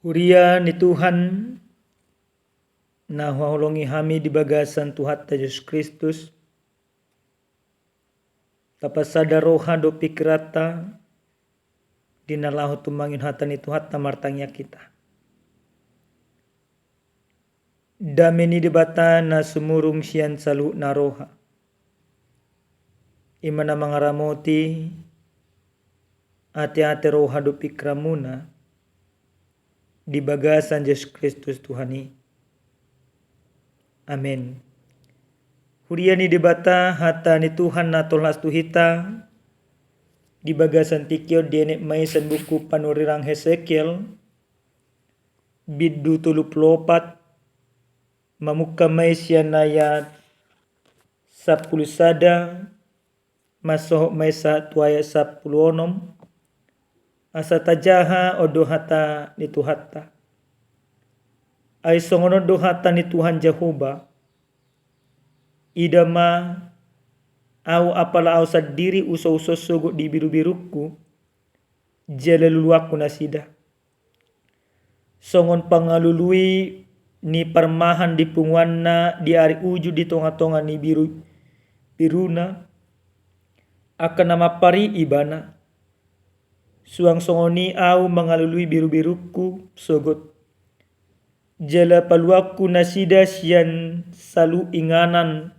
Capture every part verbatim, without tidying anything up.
Huria ni Tuhan, na huhaholongi hami di bagasan Tuhanta Jesus Kristus, tapasada roha dohot pikiranta di na laho tumangihon hata ni Tuhanta, martangiang hita. Dame ni Debata na sumurung sian saluhutna roha, i ma na mangaramoti ateate roha dohot pikiranmuna di bagasan Jesus Kristus Tuhan i. Amen. Huria ni Debata, hata ni Tuhan na tolhas tu hita di bagasan tingki on dienet ma i sian buku panurirang Hesekiel, bindu tolu pulu opat, mamungka ma i sian ayat sampulu sada, mansohot ma i sahat tu ayat sampulu onom, asa tajaha on do hata ni Tuhanta. Ai songon on do hata ni Tuhan Jahowa: Ida ma, Ahu apala Ahu sandiri husoushon sogot di birubirungku, jala luluanku nasida songon pangalului ni parmahan di punguanna di ari uju di tongatonga ni biru, biruna, angka na mampar i ibana. Suang songon i Ahu mangalului birubirungku sogot, jala paluanku nasida sian saluhut inganan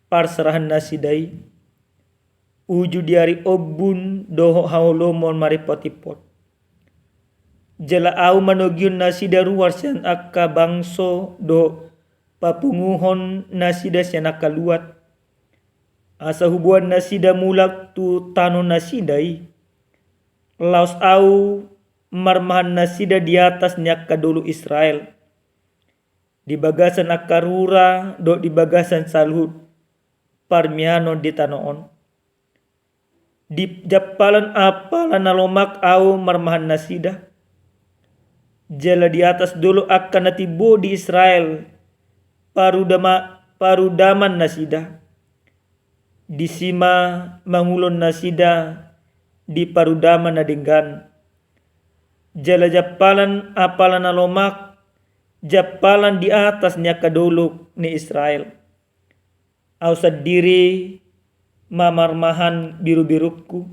parserahan nasida i, uju di ari ombun dohot haholomon maripotimpot. Jala Ahu manogihon nasida ruar sian angka bangso dohot papunguhon nasida sian angka luat, asa huboan nasida mulak tu tano nasida i, laos Ahu marmahan nasida di atas ni angka dolok Israel, di bagasan angka rura dohot di bagasan saluhut parmianon di tano on. Di jampalan apala na lomak Ahu marmahan nasida, jala di atas dolok angka na timbo di Israel parudama, parudaman nasida. Disi ma mangulon nasida di parudaman na denggan. Jala jampalan apala na lomak, jampalan di atas ni angka dolok ni Israel. Ahu sandiri ma marmahan birubirungku,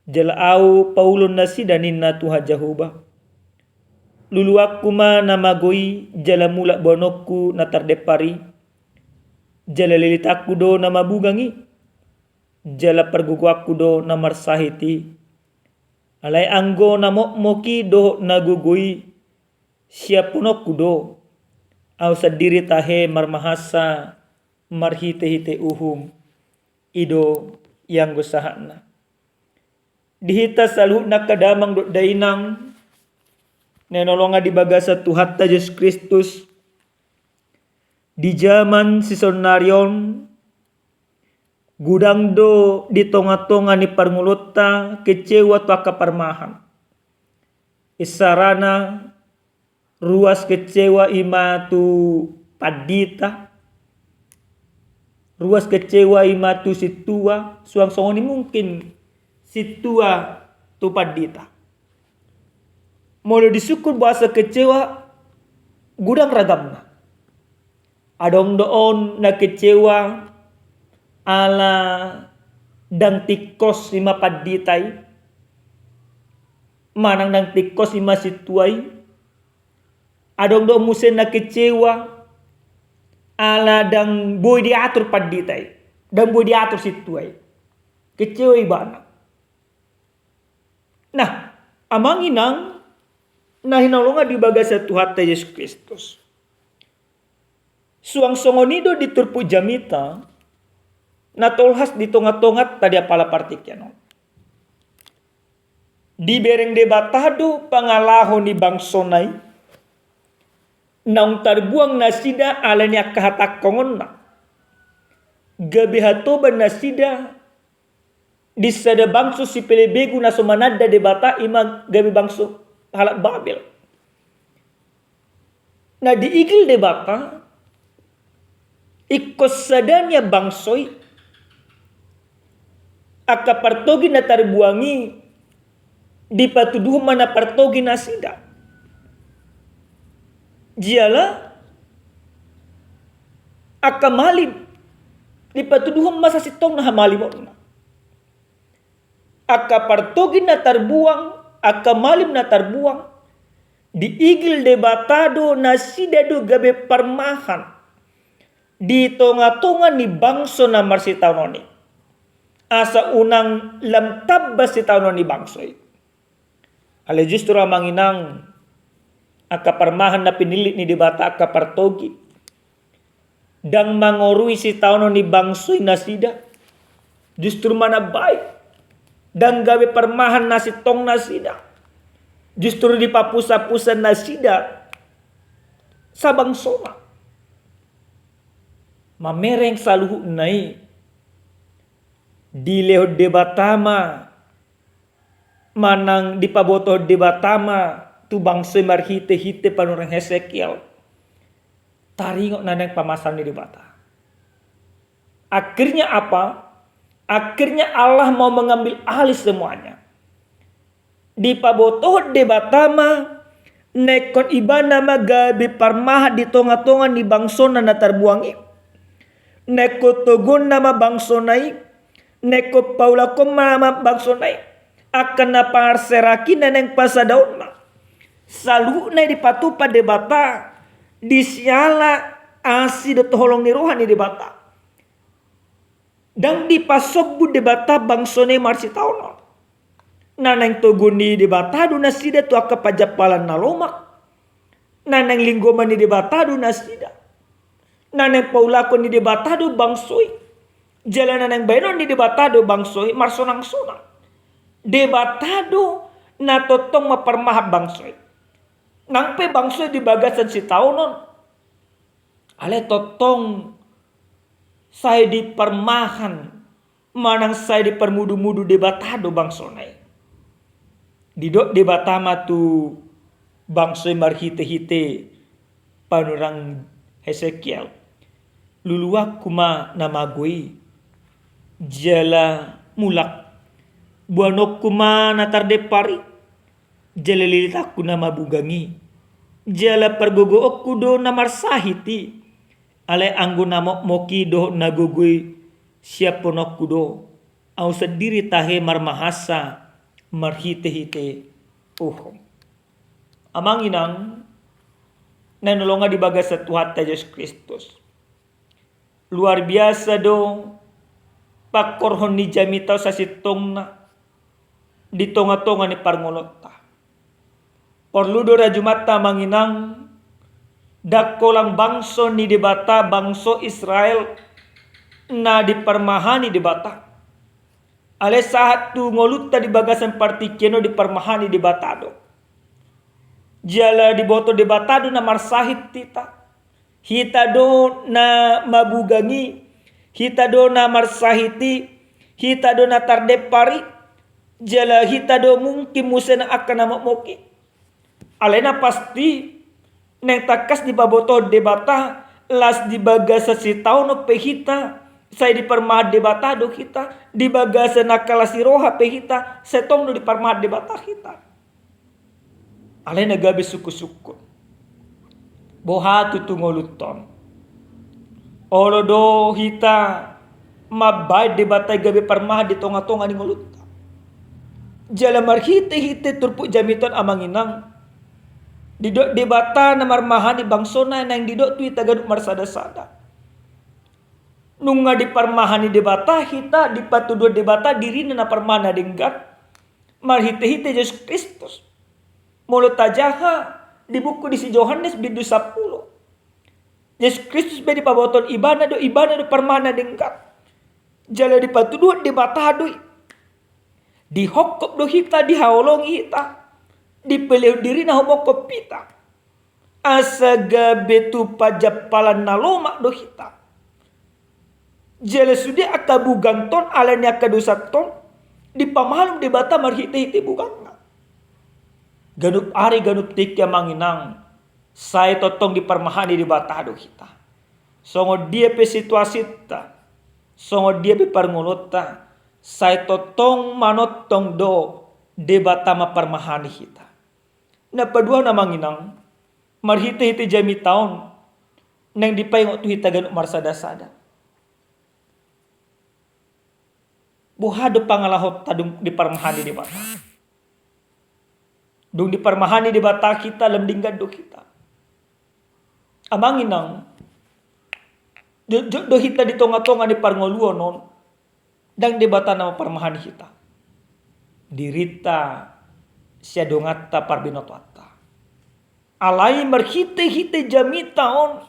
jala Ahu paulon nasida, ninna Tuhan Jahowa. Luluanku ma na mago i, jala mulak boanonku na tardempar i, jala lilitanku do na mabugang i, jala pargogoanku do na marsahit i. Alai anggo na mokmok i dohot na gogo i, siaphononku do. Ahu sandiri tahe marmahansa marhitehite uhum. I do i anggo sahatna. Di hita saluhutna angka damang dohot dainang na hinaholongan di bagasan Tuhanta Jesus Kristus, di jaman sisonari on, godang do di tongatonga ni parngoluonta kecewa tu angka parmahan. Isarana, ruas kecewa i ma tu pandita, ruas kecewa i ma tu sintua, suang songon i mungkin sintua tu pandita. Molo disungkun bahasa kecewa, godang ragamna. Adong do on na kecewa ala ndang tingkos i ma pandita i, manang ndang tingkos i ma sintua i. Adong do muse na kecewa ala ndang boi diatur pandita i, ndang boi diatur sintua i. Kecewa ibana. Nah, amang inang na hinaholongan di bagasan Tuhanta Jesus Kristus, suang songon i do di turpuk jamita na tolhas di tongatonganta di apala partingkian on. Dibereng Debata do pangalaho ni bangsona i, naung tarbuang nasida ala ni angka hatangkongonna. Gabe hatoban nasida di sada bangso sipelebegu na so mananda Debata, i ma gabe bangso halak Babel. Na diigil Debata, ingkon sada nian bangso i, angka partogi na tarbuang i dipatuduhon ma na partogi nasida. Jala angka malim dipatuduhon ma sasintongna hamalimonna. Angka partogi na tarbuang, angka malim na tarbuang, diigil Debata do nasida do gabe parmahan di tonga-tonga ni bangso na marsitaonon i. Asa unang lam tamba sitaonon ni bangso i. Alai justru amang inang, angka parmahan na pinillit ni Debata angka partogi, ndang mangorui sitaonon ni bangso i nasida, justru manambai. Ndang gabe parmahan na sintong nasida, justru dipapusa-pusa nasida sabangsona. Mamereng saluhutna i dilehon Debata ma manang dipabotohon Debata ma tu bangso i marhite-hite panurirang Hesekiel taringot na naeng pamasaon ni Debata. Akhirnya apa? Akhirnya Allah mau mengambil alih semuanya. Dipabotohon Debata ma, na ingkon ibana ma gabe parmahan di tonga-tonga ni bangsona na tarbuang i. Na ingkon togonna ma bangsona i, na ingkon paulakhonna ma bangsona i, angka na parserahna naeng pasadaonna. Saluhutna i dipatupa Debata, di siala asi dohot holong ni roha ni Debata. Ndang dipasombu Debata bangsona i marsitaonon. Na naeng togu ni Debata do nasida tu angka panjampalan na lomak. Na naeng linggoman ni Debata do nasida. Na naeng paulakhon ni Debata do bangso i. Jala na naeng baenon ni Debata do bangso i marsonang-sonang. Debata do na tongtong mamparmahan bangso i. Nang pe bangso i di bagasan sitaonon, alai tongtong sai diparmahan manang sai diparmudu-mudu Debata do bangsona i. Didok Debata ma tu bangso i marhite-hite panurirang Hesekiel, luluanku ma na mago i, jala mulak, boanonku ma na tardempar i, jala lilitanku na mabugang i, jala pargogoonku do na marsahit i. Alai anggo na mokmok i dohot na gogo i siaphononku do, ahu sandiri tahe marmahasa marhite-hite uhum. Amang inang na hinaholongan di bagasan Tuhanta Jesus Kristus. Luar biasa do pangkorhon ni jamita on sasintongna di tonga-tonga ni parngoluonta. Porlu do rajumanta amang inang, ndang holan bangso ni Debata, bangso Israel na diparmahani Debata. Alai sahat tu ngolunta di bagasan partingkian on diparmahani Debata do. Jala diboto Debata do na marsahit hita. Hita do na mabugang i, hita do na marsahit i, hita do na tardempar i, jala hita do mungkin muse na angka na mokmok i. Alai na pasti, naeng tangkas dipabotohon Debata, las di bagasan sitaonon pe hita sai diparmahan Debata do hita, di bagasan angka las ni roha pe hita sai tong do diparmahan Debata hita. Alai na gabe sungkun-sungkun, boha tutu ngolunta on? Olo do hita mambaen Debata i gabe parmahan di tonga-tonga ni ngolunta? Jala marhite-hite turpuk jamita on amang inang, didok Debata na marmahani bangsona, naeng didok tu hita ganup marsada-sada. Nunga diparmahani Debata hita, dipatuduhon Debata dirina na parmahan na denggan marhite-hite Jesus Kristus. Molo tajaha di buku di si Johannes bindu sampulu, Jesus Kristus pe dipabotohon ibana do, ibana do parmahan na denggan. Jala dipatuduhon Debata do i. Dihophop do hita, dihaholongi hita, dipelehon dirina humongkop hita. Asa gabe tu panjampalan na lomak do hita. Jala sude angka bugangta on, alani angka dosanta on, dipamalum Debata marhite-hite bugangna. Ganup ari, ganup tingki amang inang, sai tongtong diparmahani Debata do hita. Songon dia pe situasinta, songon dia pe parngoluonta, sai tongtong manongtong do Debata mamparmahani hita. Na paduahon amang inang, marhite-hite jamita on naeng dipaingot tu hita ganup marsada-sada. Boha do pangalahonta dung diparmahani Debata? Dung diparmahani Debata hita, lam denggan do hita. Amang inang, jotjot do hita di tonga-tonga ni parngoluon on, ndang Debata na mamparmahani hita. Dirinta sian donganta, parbinotoanta. Alai marhite-hite jamita on,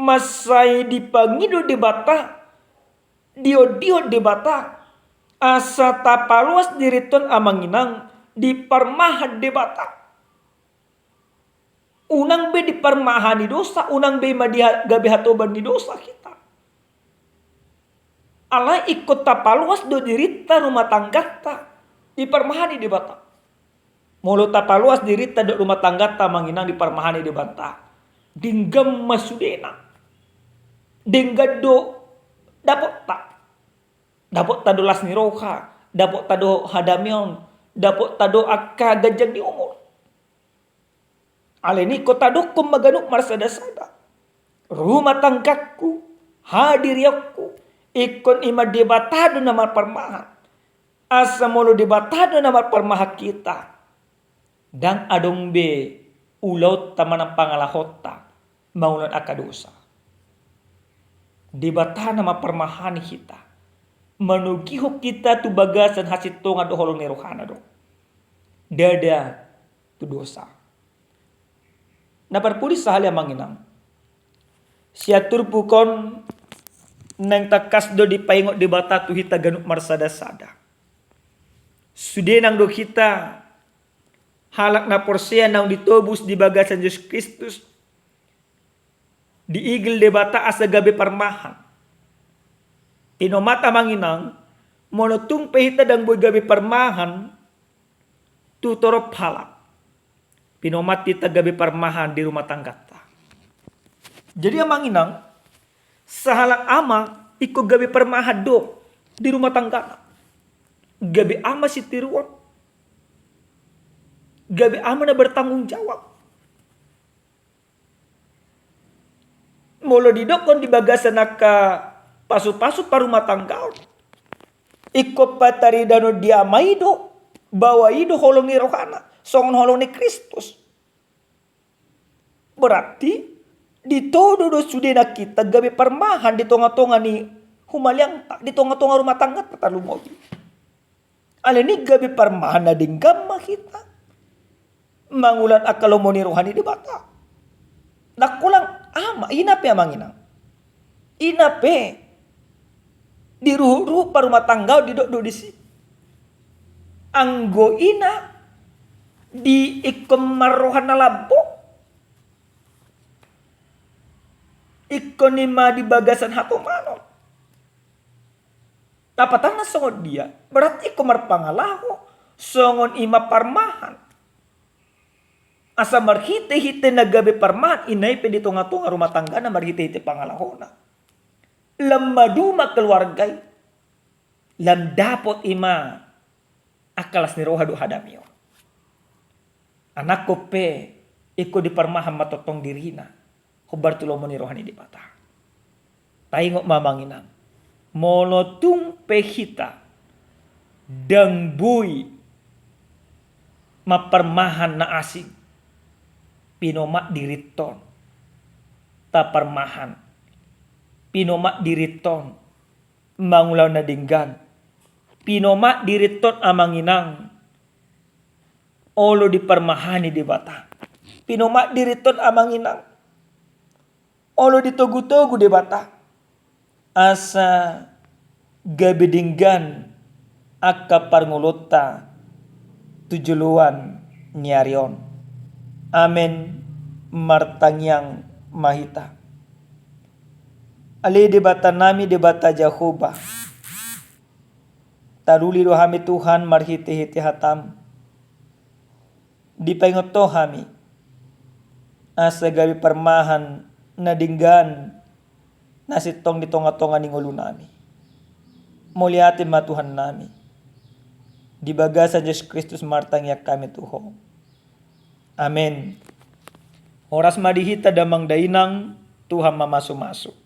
mansai dipangido Debata, diondihon Debata, asa tapaloas dirinta on, amang inang, diparmahan Debata. Unang be diparmahani dosa, unang be ima dia gabe hatoban ni dosa hita. Alai ingkon tapaloas do dirinta, rumah tangganta, diparmahani Debata. Molo tapaloas dirinta dohot rumah tangganta, amang inang, diparmahani Debata, denggan ma sudena. Denggan do dapotta. Dapotta do las ni roha, dapotta do hadameon, dapotta do angka ganjang ni umur. Alani i ingkon tadokkon ma ganup marsada-sada. Rumah tanggaku, hadirionku, ingkon ima Debata do na marparmahan. Asa molo Debata do na marparmahan hita, ndang adong be ulaonta manang pangalahonta mangulahon angka dosa. Debata na mamparmahani hita, manogihon hita tu bagasan hasintongan dohot holong ni rohana do, ndada tu dosa. Na parpudi sahali, amang inang, sian turpuk on naeng tangkas do dipaingot Debata tu hita ganup marsada-sada. Sude nang do hita halak na porsea naung ditobus di bagasan Jesus Kristus, diigil Debata asa gabe parmahan. Pinomat, amang inang, molo tung pe hita ndang boi gabe parmahan tu torop halak, pinomat hita gabe parmahan di rumah tangganta. Jadi, amang inang, sahalak ama ingkon gabe parmahan do di rumah tanggana. Gabe ama sitiruon. Gabe ama na bertanggung jawab. Molo didokkon di bagasan angka pasu-pasu parumatanggaon, ingkon pataridanon di ama i do, baoa i do holong ni rohana, songon holong ni Kristus. Berarti ditodo do sude nang hita gabe parmahan di tonga-tonga ni humaliangta, di tonga-tonga rumah tangganta tarlumobi. Alani i gabe parmahan na denggan ma hita mangulahon angka lomo ni roha ni Debata. Ndang holan ama, ina pe, amang inang, ina pe di ruhut-ruhut parumatanggaon didok do disi. Anggo ina di ingkon marroha na lambok, ingkon ima di bagasan hatomanon. Dapotanna songon dia? Berarti ingkon marpangalaho songon ima parmahan. Asa marhite-hite na gabe parmahan, ina i pe di tonga-tonga rumah tanggana marhite-hite pangalahona, lam maduma keluarga i, lam dapot ima angka las ni roha dohot hadameon. Anakkon pe ingkon diparmahan ma tongtong dirina, hombar tu lomo ni roha ni Debata. Taingot ma, amang inang, molo tung pe hita ndang boi mamparmahan na asing, pinomat dirinta on taparmahan, pinomat dirinta on mangulahon na denggan, pinomat dirinta on, amang inang, olo diparmahani Debata. Pinomat dirinta on, amang inang, olo ditogu-togu Debata, asa gabe denggan angka parngoluonta tu joloan ni ari on. Amen. Martangiang ma hita. Ale Debatanami, Debata Jahowa, taruli do hami, Tuhan, marhite-hite hataM. Dipaingot Ho hami asa gabe parmahan na denggan na sintong di tonga-tonga ni ngolunami. Mauliate ma, Tuhannami. Di bagasan Jesus Kristus martangiang hami tu Ho. Amen. Horas ma di hita damang dainang, Tuhan ma masu-masu.